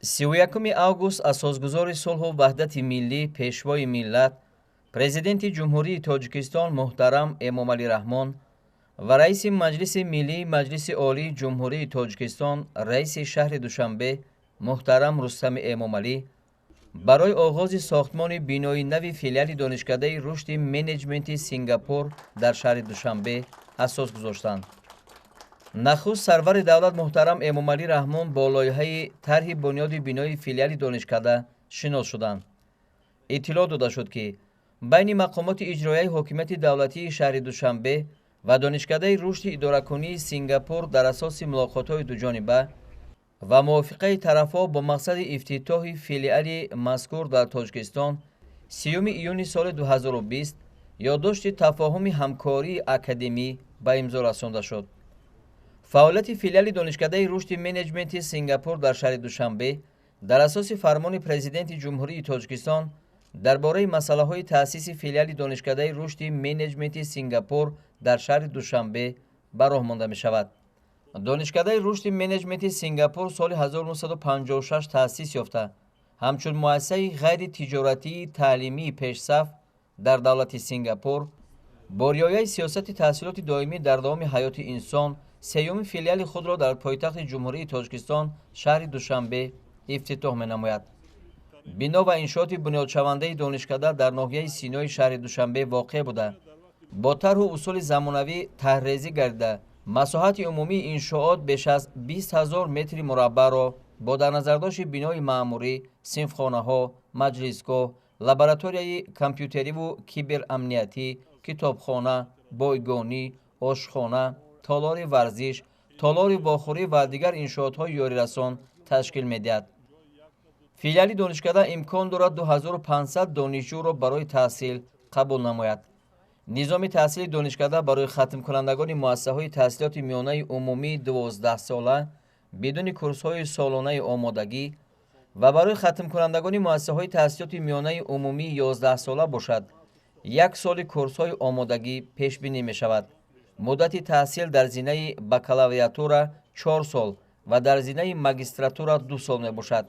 31 август асосгузори сулҳу ваҳдати миллӣ, Пешвои миллат, Президенти Ҷумҳурии Тоҷикистон муҳтарам Эмомалӣ Раҳмон ва Раиси Маҷлиси Миллии Маҷлиси Олии Ҷумҳурии Тоҷикистон, Раиси шаҳри Душанбе муҳтарам Рустами Эмомалӣ барои оғози сохтмони бинои нави филиали Донишкадаи рушди менеҷменти Сингапур дар шаҳри Душанбе асос гузоштанд. Нахуст сарвари давлат муҳтарам Эмомалӣ Раҳмон бо лоиҳаи тарҳи бунёди бинои филиали донишкада шинос шуданд. Иттилоъ дода шуд, ки байни мақомоти иҷроияи ҳокимияти давлатии шаҳри Душанбе ва Донишкадаи рушди идоракунии Сингапур дар асоси мулоқотҳои дуҷониба ва мувофиқаи тарафҳо бо мақсади ифтитоҳи филиали мазкур дар Тоҷикистон 30 июни соли 2020 ёддошти тафоҳуми ҳамкории академӣ ба имзо расонда шуд. Фаъолияти филиали Донишкадаи рушди менеҷменти Сингапур дар шаҳри Душанбе дар асоси фармони Президенти Ҷумҳурии Тоҷикистон дар бораи масъалаҳои таъсиси филиали Донишкадаи рушди менеҷменти Сингапур дар шаҳри Душанбе ба роҳ монда мешавад. Донишкадаи рушди менеҷменти Сингапур соли 1956 таъсис ёфта, ҳамчун муассисаи ғайритиҷоратии таълимии пешсаф дар давлати Сингапур бо риояи сиёсати таҳсилоти доимӣ дар давоми ҳаёти инсон сеюми филиали худро дар пойтахти Ҷумҳурии Тоҷикистон, шаҳри Душанбе, ифтитоҳ менамояд. Бино ва иншооти бунёдшавандаи донишкада дар ноҳияи Синои шаҳри Душанбе воқеъ буда, бо тарҳу усули замонавӣ тарҳрезӣ гардида, масоҳати умумии иншоот беш аз 20 000 метри мураббаъро бо дар назардошти бинои маъмурӣ, синфхонаҳо, маҷлисгоҳ, лабораторияи компютериву киберамниятӣ, китобхона, бойгонӣ, ошхона, толори варзиш, толори вохӯрӣ ва дигар иншоотҳои ёрирасон ташкил медиҳад. Филиали донишкада имкон дорад 2500 донишҷӯро барои таҳсил қабул намояд. Низоми таҳсили донишкада барои хатмкунандагони муассисаҳои таҳсилоти миёнаи умумии 12-сола бидуни курсҳои солонаи омодагӣ ва барои хатмкунандагони муассисаҳои таҳсилоти миёнаи умумии 11-сола бошад, як соли курсҳои омодагӣ пешбинӣ мешавад. Муддати таҳсил дар зинаи бакалавриатура 4 сол ва дар зинаи магистратура 2 сол мебошад.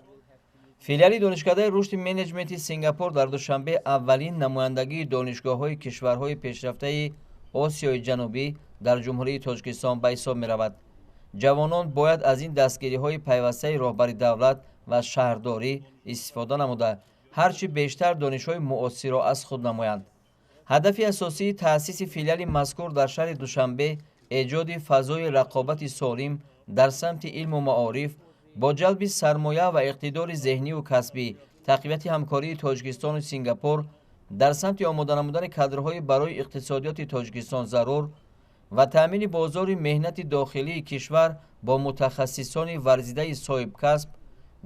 Филиали Донишкадаи рушди менеҷменти Сингапур дар Душанбе аввалин намояндагии донишгоҳҳои кишварҳои пешрафтаи Осиёи Ҷанубӣ дар Ҷумҳурии Тоҷикистон ба ҳисоб меравад. Ҷавонон бояд аз ин дастгириҳои пайвастаи роҳбари давлат ва шаҳрдорӣ истифода намуда, ҳар чӣ бештар донишҳои муосирро аз худ намоянд. Ҳадафи асосии таъсиси филиали мазкур дар шаҳри Душанбе эҷоди фазои рақобати солим дар самти илму маориф бо ҷалби сармоя ва иқтидори зеҳниву касбӣ, тақвияти ҳамкории Тоҷикистону Сингапур дар самти омода намудани кадрҳои барои иқтисодиёти Тоҷикистон зарур ва таъмини бозори меҳнати дохилии кишвар бо мутахассисони варзидаи соҳибкасб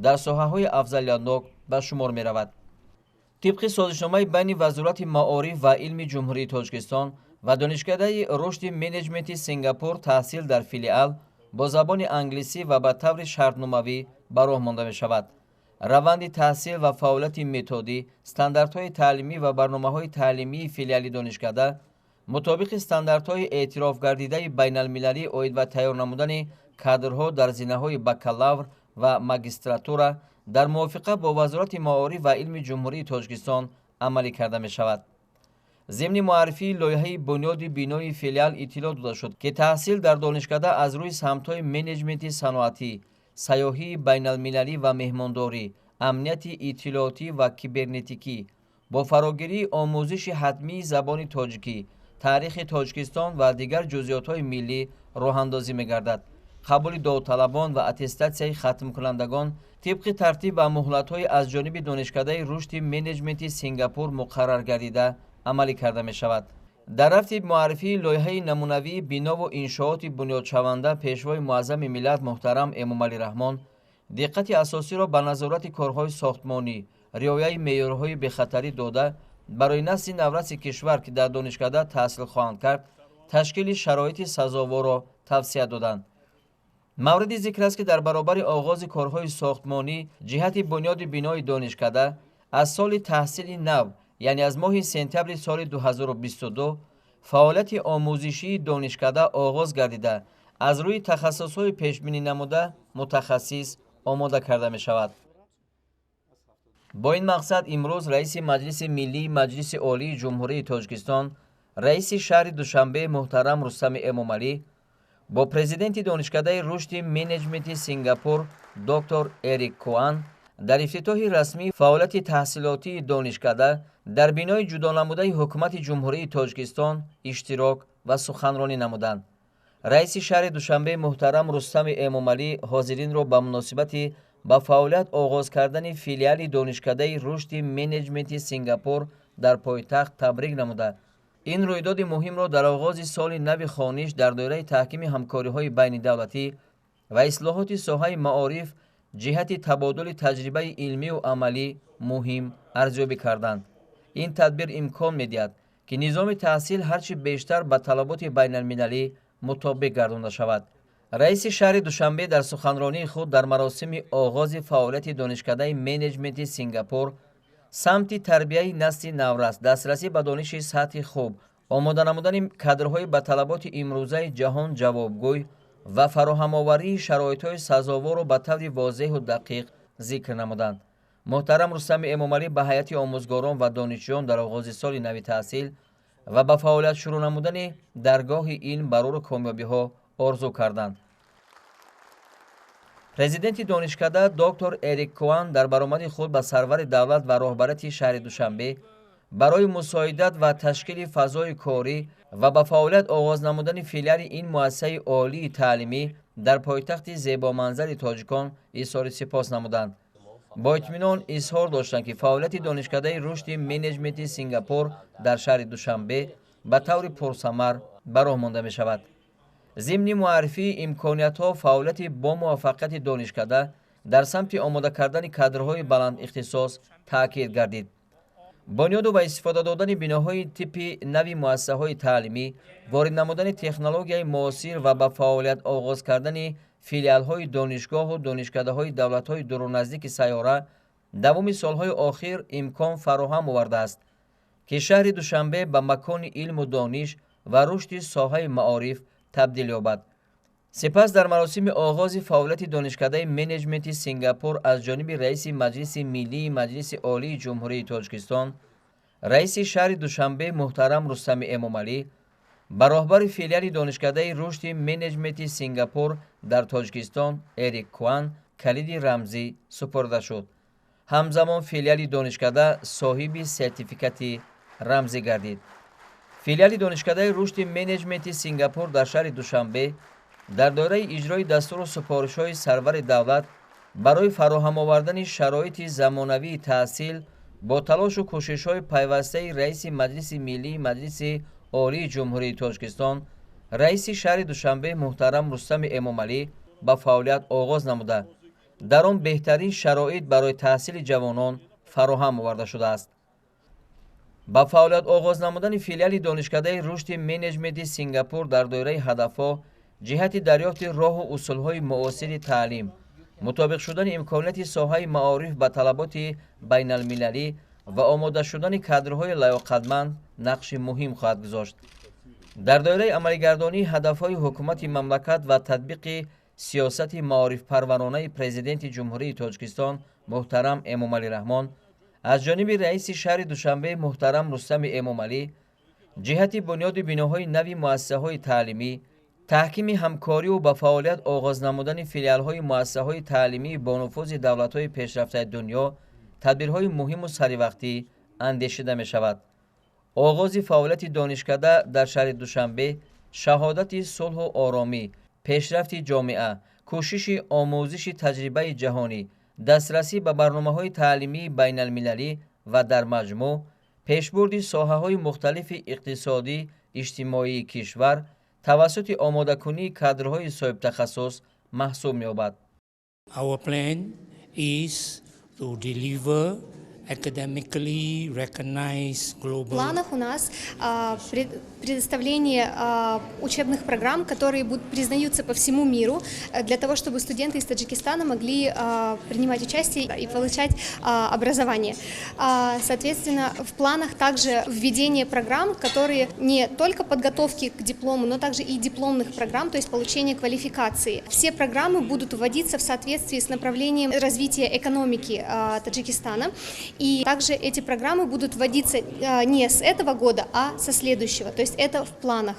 дар соҳаҳои афзалиятнок ба шумор меравад. Тибқи созишномаи байни Вазорати маориф ва илми Ҷумҳурии Тоҷикистон ва Донишкадаи рушди менеҷменти Сингапур таҳсил дар филиал бо забони англисӣ ва ба таври шартномавӣ ба роҳ монда мешавад. Раванди таҳсил ва фаъолияти методӣ, стандартҳои таълимӣ ва барномаҳои таълимии филиали донишкада мутобиқи стандартҳои эътирофгардидаи байналмилалӣ оид ба тайёр намудани кадрҳо дар зинаҳои бакалавр ва магистратура дар мувофиқа бо Вазорати маориф ва илми Ҷумҳурии Тоҷикистон амалӣ карда мешавад. Зимни муаррифии лоиҳаи бунёди бинои филиал иттилоъ дода шуд, ки таҳсил дар донишкада аз рӯи самтҳои менеҷменти саноатӣ, сайёҳии байналмилалӣ ва меҳмондорӣ, амнияти иттилоотӣ ва кибернетикӣ бо фарогирии омӯзиши ҳатмии забони тоҷикӣ, таърихи Тоҷикистон ва дигар ҷузъиётҳои миллӣ роҳандозӣ мегардад. Қабули довталабон ва аттестатсияи хатмкунандагон тибқи тартиб ва муҳлатҳои аз ҷониби Донишкадаи рушди менеҷменти Сингапур муқаррар гардида амалӣ карда мешавад. Дар рафти муаррифии лоиҳаи намунавии бинову иншооти бунёдшаванда Пешвои муаззами миллат муҳтарам Эмомалӣ Раҳмон диққати асосиро ба назорати корҳои сохтмонӣ, риояи меъёрҳои бехатарӣ дода, барои насли навраси кишвар, ки дар донишкада таҳсил хоҳанд кард, ташкили шароити сазоворро тавсия доданд. Мавриди зикр аст, ки дар баробари оғози корҳои сохтмонӣ ҷиҳати бунёди бинои донишкада аз соли таҳсили нав, яъне аз моҳи сентябри соли 2022, фаъолияти омӯзишии донишкада оғоз гардида, аз рӯи тахассусҳои пешбинӣ намуда мутахассис омода карда мешавад. Бо ин мақсад имрӯз раиси Маҷлиси Миллии Маҷлиси Олии Ҷумҳурии Тоҷикистон, раиси шаҳри Душанбе муҳтарам Рустами Эмомалӣ бо президенти Донишкадаи рушди менеҷменти Сингапур доктор Эрик Куан дар ифтитоҳи расмии фаъолияти таҳсилотии донишкада дар бинои ҷудонамудаи Ҳукумати Ҷумҳурии Тоҷикистон иштирок ва суханронӣ намуданд. Раиси шаҳри Душанбе муҳтарам Рустами Эмомалӣ ҳозиринро ба муносибати ба фаъолият оғоз кардани филиали Донишкадаи рушди менеҷменти Сингапур дар пойтахт табрик намуда, ин рӯйдоди муҳимро дар оғози соли нави хониш дар доираи таҳкими ҳамкориҳои байнидавлатӣ ва ислоҳоти соҳаи маориф ҷиҳати табодули таҷрибаи илмию амалӣ муҳим арзёбӣ карданд. Ин тадбир имкон медиҳад, ки низоми таҳсил ҳарчи бештар ба талаботи байналмилалӣ мутобиқ гардонда шавад. Раиси шаҳри Душанбе дар суханронии худ дар маросими оғози фаъолияти Донишкадаи менеҷменти Сингапур самти тарбияи насли наврас, дастрасӣ ба дониши сатҳи хуб, омода намудани кадрҳои ба талаботи имрӯзаи ҷаҳон ҷавобгӯй ва фароҳамоварии шароитҳои сазоворро ба таври возеҳу дақиқ зикр намуданд. Муҳтарам Рустами Эмомалӣ ба ҳайати омӯзгорон ва донишҷӯён дар оғози соли нави таҳсил ва ба фаъолият шурӯъ намудани даргоҳи илм барору комёбиҳо орзу карданд. Президенти донишкада доктор Эрик Куан дар баромади худ ба сарвари давлат ва роҳбарияти шаҳри Душанбе барои мусоидат ва ташкили фазои корӣ ва ба фаъолият оғоз намудани филиали ин муассисаи олии таълимӣ дар пойтахти зебоманзари тоҷикон изҳори сипос намуданд. Бо итминон изҳор доштанд, ки фаъолияти Донишкадаи рушди менеҷменти Сингапур дар шаҳри Душанбе ба таври пурсамар ба роҳ монда мешавад. Зимни муаррифии имкониятҳо, фаъолияти бомуваффақияти донишкада дар самти омода кардани кадрҳои баландихтисос таъкид гардид. Бунёду ба истифода додани биноҳои типи нави муассисаҳои таълимӣ, ворид намудани технологияи муосир ва ба фаъолият оғоз кардани филиалҳои донишгоҳу донишкадаҳои давлатҳои дуруназдики сайёра давоми солҳои охир имкон фароҳам овардааст, ки шаҳри Душанбе ба макони илму дониш ва рушди соҳаи маориф табдил ёбад. Сипас дар маросими оғози фаъолияти Донишкадаи менеҷменти Сингапур аз ҷониби раиси Маҷлиси Миллии Маҷлиси Олии Ҷумҳурии Тоҷикистон, раиси шаҳри Душанбе муҳтарам Рустами Эмомалӣ ба роҳбари филиали Донишкадаи рушди менеҷменти Сингапур дар Тоҷикистон Эрик Куан калиди рамзӣ супорида шуд. Ҳамзамон филиали донишкада соҳиби сертификати рамзӣ гардид. Филиали Донишкадаи рушди менеҷменти Сингапур дар шаҳри Душанбе дар доираи иҷрои дастуру супоришҳои сарвари давлат барои фароҳам овардани шароити замонавии таҳсил бо талошу кӯшишҳои пайвастаи раиси Маҷлиси Миллии Маҷлиси Олии Ҷумҳурии Тоҷикистон, раиси шаҳри Душанбе муҳтарам Рустами Эмомалӣ ба фаъолият оғоз намуда, дар он беҳтарин шароит барои таҳсили ҷавонон фароҳам оварда шудааст. Ба фаъолият оғоз намудани филиали Донишкадаи рушди менеҷменти Сингапур дар доираи ҳадафҳо ҷиҳати дарёфти роҳу усулҳои муосири таълим, мутобиқ шудани имконияти соҳаи маориф ба талаботи байналмилалӣ ва омода шудани кадрҳои лаёқатманд нақши муҳим хоҳад гузошт. Дар доираи амалигардонии ҳадафҳои ҳукумати мамлакат ва татбиқи сиёсати маорифпарваронаи Президенти Ҷумҳурии Тоҷикистон муҳтарам Эмомалӣ Раҳмон аз ҷониби раиси шаҳри Душанбе муҳтарам Рустами Эмомалӣ ҷиҳати бунёди биноҳои нави муассисаҳои таълимӣ, таҳкими ҳамкориву ба фаъолият оғоз намудани филиалҳои муассисаҳои таълимии бонуфузи давлатҳои пешрафтаи дунё тадбирҳои муҳиму саривақтӣ андешида мешавад. Оғози фаъолияти донишкада дар шаҳри Душанбе шаҳодати сулҳу оромӣ, пешрафти ҷомеа, кӯшиши омӯзиши таҷрибаи ҷаҳонӣ, дастрасӣ ба барномаҳои таълимии байналмилалӣ ва дар маҷмӯъ пешбурди соҳаҳои мухталифи иқтисодӣ, иҷтимоии кишвар тавассути омодакунии кадрҳои соҳибтахассус маҳсуб меёбад. Our plan is to deliver Academically recognized global. В планах у нас предоставление учебных программ, которые будут признаются по всему миру, для того, чтобы студенты из Таджикистана могли принимать участие и получать образование. Соответственно, в планах также введение программ, которые не только подготовки к диплому, но также и дипломных программ, то есть получение квалификации. Все программы будут вводиться в соответствии с направлением развития экономики Таджикистана. И также эти программы будут вводиться не с этого года, а со следующего. То есть это в планах.